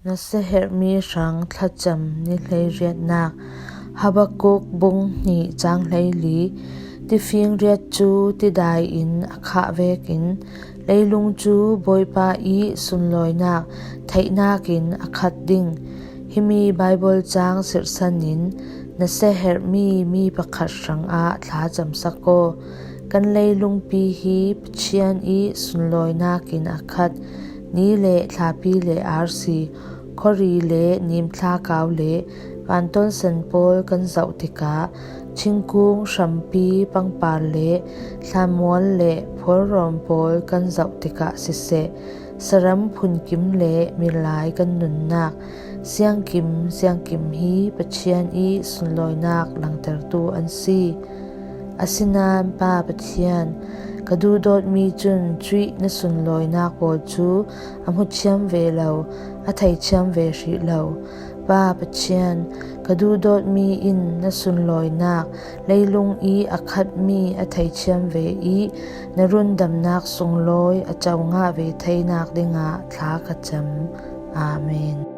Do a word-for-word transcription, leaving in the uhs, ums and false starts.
Nasiaherhmi hrang thlacam ni hleiriatnak. Habakkuk bung hnih cang hleili. Tifing riat cu tidai in a khah vekin leilung cu Bawipa i sunlawinak theihnak in a khat ding. Himi Baibal cang sirhsan in nasiaherhmi mi pakhat hrangah thla camsak aw. Kan leilungpi hi Pathian i sunlawinak in a khat. Ni le thlapi le arsi, khuari le nimthlakau le vantonsan pawl kan zoh tikah, thingkung hrampi pangpar le hlanmual le phualrawm pawl kan zoh tikah siseh, saram phunkim le mirlai kan nunnak, siangkim, siangkim hi Pathian i sunlawinak langtertu an si. Asinain Pa Pathian, ka duhdawtmi cun cuih na sunlawinak pawl cu a hmuchiam ve lo, a theithiam ve hrih lo. Pa Pathian, ka duhdawtmi in na sunlawinak leilung i a khatmi a theithiam ve i na rundamnak sunglawi a co ngah ve theinak dingah thla ka cam. Amen.